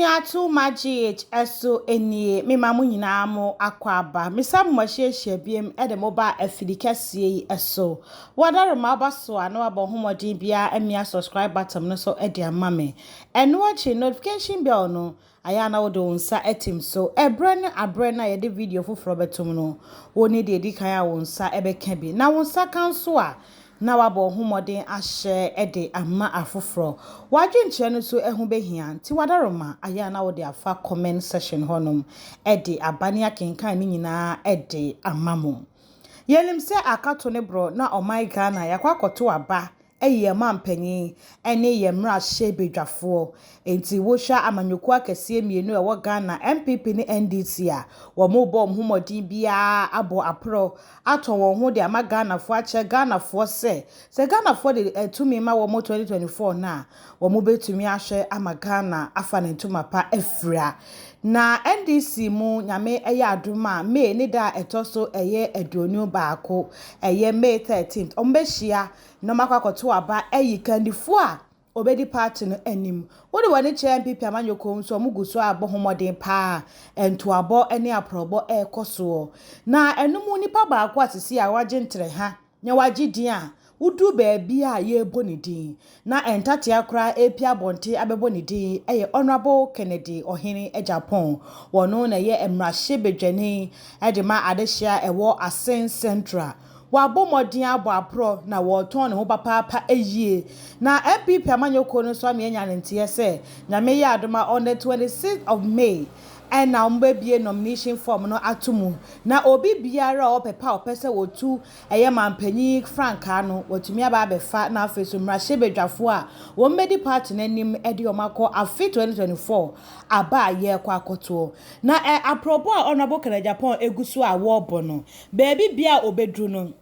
Abusua to ma GH so nie, me ma mo nyinaa mo akɔ aba. Me sa mo ahyiahyia biem de mo ba afidi kɛseɛ yi so. Wadaroma aba so a na wabɔ ho mmɔden biara amia subscribe button no so de ama me. Ɛno akyi notification bell no ayɛ a na wode wo nsa atim so. Ɛberɛ ne aberɛ no a yɛde video foforɔ bɛtom no, wo ne deɛ ɛdi kan a wo nsa bɛka bi. Na wo nsa ka nso a, na woabɔ wo ho mmɔden ahyɛ de ama afoforɔ. W'adwenkyerɛ no nso ho bɛhia, nti w'adaroma ayɛ a na wode afa comment section hɔnom de aba ne akenkan ne nyinaa de ama mo. Yɛnim sɛ akato ne borɔ na ɔman Ghana yɛakɔ akɔto aba ayi yɛn mampanyin ne yɛn mmarahyɛbadwafoɔ. Enti wohwɛ amanyɔkuo akɛseɛ mmienu a ɛwɔ Ghana, NPP ne NDC a, wɔrebɔ wɔn ho mmɔden biara abɔ aporɔ atɔn wɔn ho de ama Ghanafoɔ akyerɛ Ghanafoɔ sɛ, sɛ Ghanafoɔ de tumi ma wɔn 2024 no a, wɔbɛtumi ahwɛ ama Ghana afa ne ntoma pa afira. Na NDC mu, Nyame yɛ adom a, May ne da a ɛtɔ so ɛyɛ 21, ɛyɛ May 13th, wɔbɛhyia na wɔakɔ akɔto aba ayi kandifoɔ a ɔbɛdi party no anim. Wode w'ani kyerɛ NPP amanyɔkuo nso, wɔn gu so abɔ ho mmɔden paa. Ntoabɔ ne aprɔbɔ ɛrekɔ soɔ. Na ɛno mu nipa baako a sisi a wagye ntrɛha na wagye din a wodu baabi a yɛrebɔ ne din na ntatea koraa ɛrepia abɔnten abɛbɔ ne din ɛyɛ Honourable Kennedy Ohene Agyapong. Wɔno na ɛyɛ mmarahyɛbadwani de ma adehyeɛ a ɛwɔ Assin Central. Wabɔ mmɔden abɔ aporɔ na wɔretɔn ne ho papaapa yie. Na NPP amanyɔkuo no nso ama yɛanya ne nteɛ sɛ Nyame yɛ adom a on the 26th of May ɛna wɔbɛbie nomination form no ato mu. Na obi biara a ɔpɛ pa a ɔpɛ sɛ wɔtu ɛyɛ mampanyin frankaa no, watumi aba abɛfa na afei so mmarahyɛbadwafoɔ a wɔn bɛdi party no anim de wɔn akɔ afe 2024 aba a yɛrekɔ akɔtoɔ. Na ɛ aprɔbɔ a Honourable Kennedy Agyapong egu so a wɔrebɔ no, baabi bia a obɛduru no,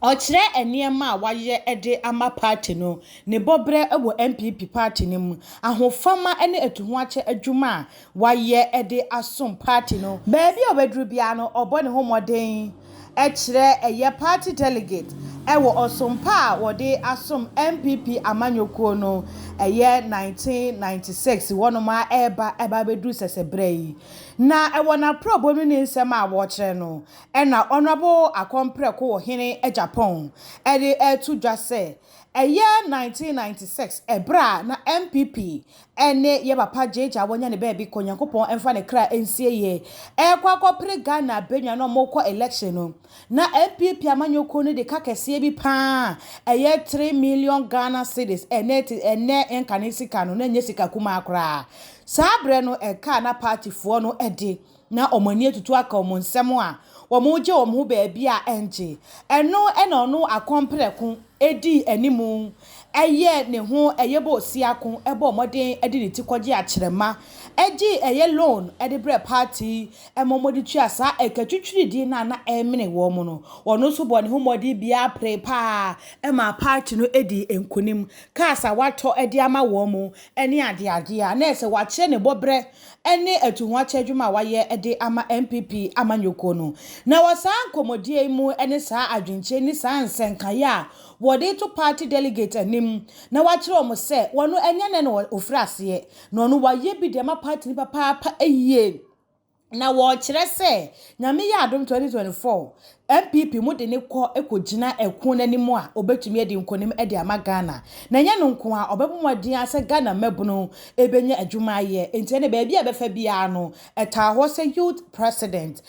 ɔkyerɛ nneɛma a wayɛ de ama party no, ne bɔberɛ wɔ NPP party no mu, ahofama ne atuhoakyɛ adwuma a wayɛ de asom party no. Baabi a obɛduru biara no, ɔbɔ ne ho mmɔden kyerɛ ɛyɛ party delegate ɛwɔ ɔsompa a wɔde asom NPP amanyɔkuo no ɛyɛ 1996 wɔnom a ɛreba ɛba abɛduru sɛsɛberɛ yi. Na ɛwɔ n'aprɔbɔ no ne nsɛm a wɔrekyerɛ no, ɛna Honourable Akɔmprɛko Ohene Agyapong ɛde ɛreto dwa sɛ ɛyɛ 1996 ɛberɛ a na NPP ɛne yɛ papa JJ a wɔanya ne baabi kɔ Nyankopɔn ɛmfa ne kra nsie yie ɛrekɔ akɔpere Ghana abɛnwa na wɔrekɔ election no, na NPP amanyɔkuo no de ka kɛseɛ bi paa ɛyɛ 3 million Ghana cedis. Ɛnɛ te ɛnɛ nkane sika no na ɛnyɛ sika kumaa koraa. Saa berɛ no ɛka na partyfoɔ no ɛde na wɔn ani atutu aka wɔn nsɛm a wɔn gye wɔn ho baabi a ɛngye. Ɛno ɛna ɔno Akɔmprɛko edi animu ɛyɛ ne ho ɛyɛ bɔ osiako ɛbɔ mmɔden ɛde ne ti kɔgye akyerɛma ɛgye ɛyɛ loan ɛde brɛ party ɛma wɔn de tua saa ɛkatwitwiridie no a na ɛmene wɔn no. Ɔno nso bɔ ne ho mmɔden biara pere paa ɛma party no edi nkonim. Cars a watɔ ɛde ama wɔn mu ɛne adeadeɛ a na ɛsɛ wakyerɛ ne bɔberɛ ɛne atuhoakyɛ adwuma a wayɛ ɛde ama NPP amanyɔkuo no. Na wɔ saa nkɔmmɔdie yi mu ɛne saa adwenkyerɛ ne saa nsɛnkaeɛ a wɔde to party delegate anim na wakyerɛ wɔn sɛ wɔn ɛnyɛ nɛ na ofiri aseɛ na ɔno wayɛ bi de ama party no papaapa yie. Na wɔrekyerɛ sɛ Nyame yɛ adom 2024 NPP mu de ne kɔ kɔgyina ɛko n'anim a obetumi adi nkonim de ama Ghana. Na ɛnyɛ no nko a, ɔbɛbɔ mmɔden a sɛ Ghana mmabunu ebenya adwuma ayɛ. Nti ɛne baabi a ɛbɛfa biara no, ɛtaa hɔ sɛ youth president,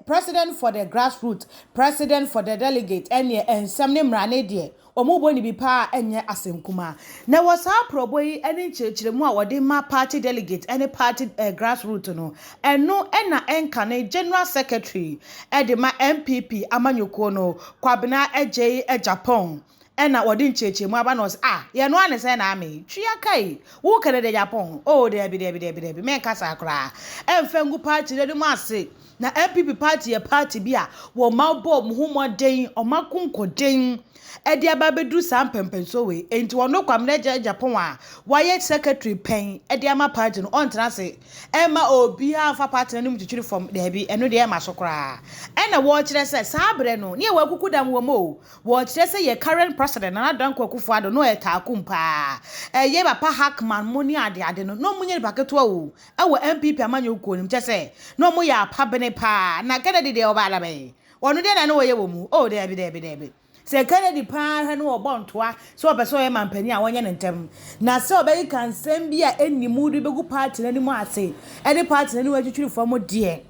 president for the grassroots, president for the delegate, ɛneɛ nsɛm ne mmara ne deɛ wɔn bɔ ne bi paa ɛnyɛ asɛm kumaa. Na wɔ saa aprɔbɔ yi ne nkyerɛkyerɛmu a wɔde ma party delegate ne party grassroots no, ɛno ɛna ɛnka ne general secretary ɛde ma NPP amanyɔkuo no, Kwabena Agyei Agyapong, ɛna wɔde nkyerɛkyerɛmu aba na ɔsɛ ah, yɛn no ane sɛ na ame twia kai wo Kennedy Agyapong, oh daabi daabi daabi daabi, menka saa koraa, ɛmfa ngu party no anim ase. Na NPP party yɛ party bi a wɔn ma bɔ wɔn ho mmɔden, wɔn akonkoden ɛde aba abɛduru saa mpɛmpɛnsoɔ wei. Nti wɔn Kwabena Agyei Agyapong a wayɛ secretary pɛn ɛde ama party no, ɔntena ase ɛma obiara mfa party no anim twitwiri fam. Daabi, ɛno deɛ ɛma so koraa. Ɛna wɔrekyerɛ sɛ saa berɛ no ne yɛ wɔakuku dam wɔ mu o. Wɔrekyerɛ sɛ yɛ current president President Nana Dankwa Akufo Addo na ɔyɛ taakum paa. Ɛyɛ papa Hackman mo ne ade ade no, na ɔmo nyɛ nipa ketewa o, ɛwɔ NPP amanyɔ kuo no mu, kyɛ sɛ, na ɔmo yɛ apabene paa. Na Kennedy deɛ ɔbaa da bɛn? Ɔno deɛ na ne wɔyɛ wɔ mu? Oh, daabi, daabi, daabi. Sɛ Kennedy paa hwɛ no ɔbɔ ntoa sɛ ɔpɛ sɛ ɔyɛ manpanin a wɔnyɛ no ntɛm. Na sɛ ɔbɛkeka nsɛm bi a ɛnni mu de bɛgu party no anim ase, ɛde party no anim atwitwiri fam deɛ,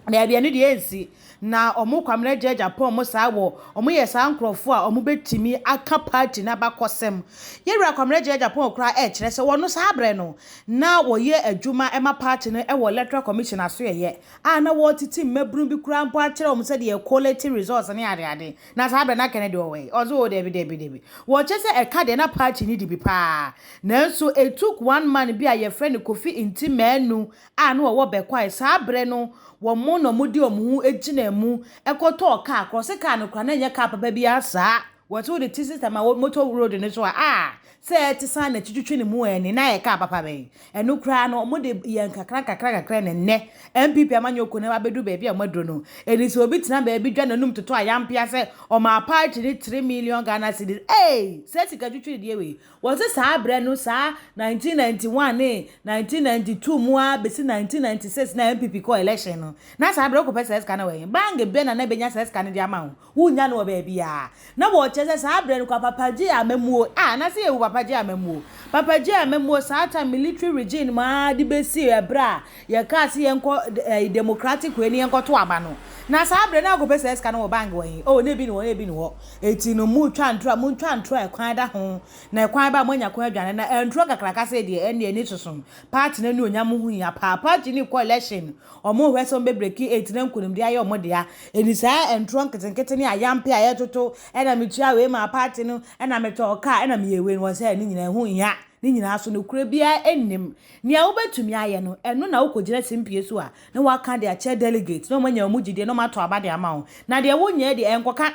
daabi ɛno deɛ ɛnsi. Na wɔn Kwamina Agya Agyapong mo saa wɔ, wɔn yɛ saa nkorɔfoɔ a wɔn bɛtumi aka party no abakɔsɛm. Yɛwura Kwamina Agya Agyapong koraa ɛrekyerɛ sɛ wɔn saa berɛ no, na wɔyɛ adwuma ma party no wɔ Electoral Commission asoɛeɛ a na wɔretete mmabunu bi koraa mpo akyerɛ wɔn sɛdeɛ yɛ collate results ne adeade. Na saa berɛ na Kennedy wɔ hɔ yi? Ɔse o dabi dabi dabi. Wɔkyerɛ sɛ ɛka deɛ na party no di bi paa. Nanso it took one man bi a yɛfrɛ no Kofi Nti Manu a na ɔwɔ Bɛkwae. Saa berɛ no wɔn na wɔde wɔn ho gyina mu kɔtɔɔ kaa korɔ. Sɛ kaa no koraa na ɛnyɛ kaa papa biara saa. Wɔte wode ti system a motor road no so a, a sɛ ɛte san na twitwitwi ne mu ani na ayɛ kaa papa bɛn. Ɛno koraa no wɔde yɛ nkakra nkakra nkakra na nnɛ NPP amanyɔkuo no abɛdu baabi a wɔaduru no. Ɛni sɛ obi tena baabi dwa n'anum toto ayampea sɛ ɔmaa party ne 3 million Ghana cedis. Ei! Sɛ sika twitwiri deɛ wei. Wɔse saa berɛ no saa 1991 ne 1992 mu a bɛsi 1996 na NPP kɔ election no. Na saa berɛ wokɔpɛ saa sika no wɔ he? Bank bɛn na na ɛbɛnya saa sika no de ama wo? Wonnya no wɔ baabiara. Na wɔkyerɛ sɛ saa berɛ no kwa Papa J amamuo, ah na sɛ yɛwu Papa J amamuo. Papa J amamuo saa time military regime mu ara de bɛsi ɛberɛ a yɛkaa sɛ yɛnkɔ eh, democratic way ne yɛnkɔto aba no. Na saa berɛ na akɔpɛ saa sika no wɔ bank wɔ he? Oh, na ebi ni hɔ, na ebi ni hɔ. Eti no motwa ntoro a, montwa ntoro a ɛkwan da ho. Na ɛkwan ba a moanya kwan adwane. Na ntoro kakraka sɛ deɛ ɛnneɛ ani soso. Party no anuonyam ho hia paa. Party no kɔ election, ɔmo hwɛ sɛ ɔmo bɛ break eight na nkonimdi ayɛ ɔmo dea. Eni saa ntoro nketenkete ne ayampe a yɛtoto, ɛna metua wei ma party no, ɛna metɔɔ kaa, ɛna meyɛ wei no, wɔ sɛ ne nyinaa ɛho hia. Ne nyinaa so nokorɛ biara nnim. Nea wobɛtumi ayɛ no, ɛno na wokɔgyina simpie so a, na waka de akyerɛ delegate, na ɔmo anya ɔmo gyidie na ɔmo ato aba de ama wo. Na deɛ wonyɛ deɛ ɛnkɔka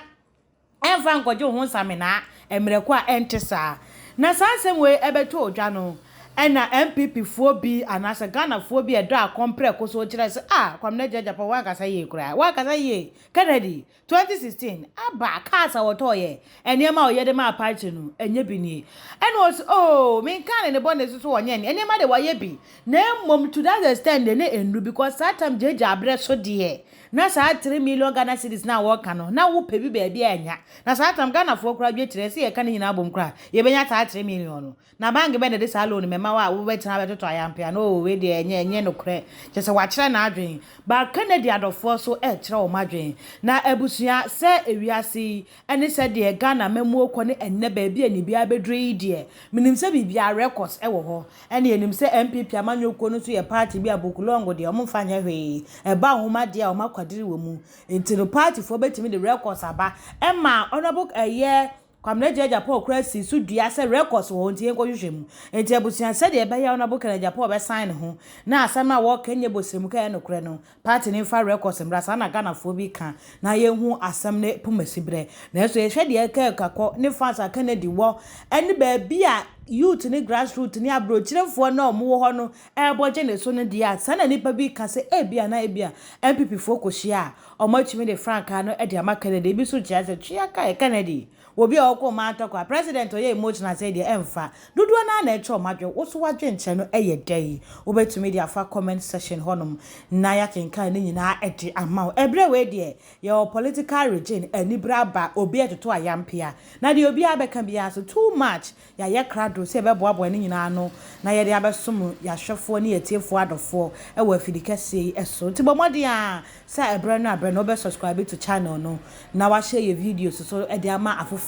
ɛmfa nkɔgye wo ho nsamenaa mmerɛ ko a ɛnte saa. Na saa nsɛm wei ɛbɛtɔ odwa no, ɛna NPP foɔ bi anaasɛ Ghanafoɔ bi a ɛdɔ akɔmprɛko so kyerɛ sɛ, ah, Kwamina Agya Agyapong wankasa yie koraa, wankasa yie. Kennedy, 2016, aba cars a wɔtɔɔyɛ, nneɛma a ɔyɛ de maa party no, ɛnyɛ bi nie. Ɛna ɔsi, oh, menka ne ne bɔ ne so so wɔnyɛ ne, nneɛma de wɔayɛ bi. Na mmom to that extent de ne ɛnnu because saa time gyegye abrɛ so deɛ, na saa 3 million Ghana cedis na wɔka no, na wopɛ bi baabi a ɛnya. Na saa time Ghanafoɔ koraa dwe kyerɛ sɛ yɛka ne nyinaa bom koraa, yɛbɛnya saa 3 million no. Na bank bɛn na de saa loan mɛma wo a wobɛtena abɛtotɔ ayampea no, oh, wei deɛ ɛnyɛ nokorɛ. Kyerɛ sɛ wakyerɛ n'adwene. Ba Kennedy adɔfoɔ so ɛrekyerɛ wɔn adwene. Na abusua sɛ ewiase yi ɛne sɛdeɛ Ghana mmamuo kɔ ne ɛnnɛ baabi a nibia bɛduru yi deɛ, menim sɛ biribiara records ɛwɔ hɔ. Ɛne yɛnim sɛ NPP amanyɔkuo no nso yɛ party bi a book long deɛ ɔmo mfa nyɛ hwee. Ɛba nhoma deɛ a ɔmo akwadiri wɔ mu. Nti no partyfoɔ bɛtumi de records aba. Ɛma Honourable ɛyɛ Kwamina Agya Agyapong koraa si so dua sɛ records wɔ hɔ nti yɛnkɔhwehwɛ mu. Nti abusua sɛdeɛ ɛbɛyɛ Honourable Kennedy Agyapong bɛsan ne ho na asɛm a wɔka nyɛ bɔsɛm ka ɛyɛ nokorɛ no, party ne mfa records mmra saa na Ghanafoɔ bi ka na yɛnhu asɛm ne pomasi berɛ. Nanso yɛhwɛ deɛ ɛka ɛkakɔ ne fans a Kennedy wɔ ɛne baabi a youth ne grassroot ne aburokyerefoɔ na wɔn wɔ hɔ no ɛrebɔ gye ne so no deɛ a, saa na nipa bi ka sɛ ebia na ebia NPP foɔ kɔhyia a wɔn atumi de frankaa no de ama Kennedy. Ebi nso kyerɛ sɛ twea ka yɛ Kennedy. Obi a ɔkɔ ɔman atɔkɔ a president ɔyɛ emotional sɛ deɛ ɛmfa. Dodoɔ naa na ɛkyerɛ ɔmo adwene. Woso wadwenkyerɛ no ɛyɛ dɛ. Wobɛtumi de afa comment section hɔnom na yɛakenkan ne nyinaa ɛde ama wo. Ɛberɛ wei deɛ yɛwɔ political regime anibere aba obi ɛtoto ayampea. Na deɛ obiara bɛka biara so too much yɛayɛ krado sɛ yɛbɛboaboa ne nyinaa ano na yɛde abɛsom yɛahwɛfoɔ ne yɛtiefoɔ adɔfoɔ ɛwɔ afidi kɛseɛ yi so. Nti bɔ mmɔden a sɛ ɛberɛ no aberɛ no wobɛ subscribe to channel no na wahyɛ yɛ videos so de ama afoforɔ.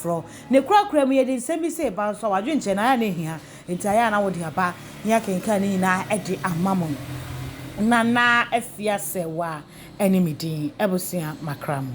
Ne korakora mu yɛde nsɛm bi sɛ ɛba nso a wadwenkyerɛ no ayɛ na ehia. Nti ayɛ a na wode aba ne akenkan ne nyinaa de ama mo. Nana Afia Sɛwa ɛne me din abusua makra mo.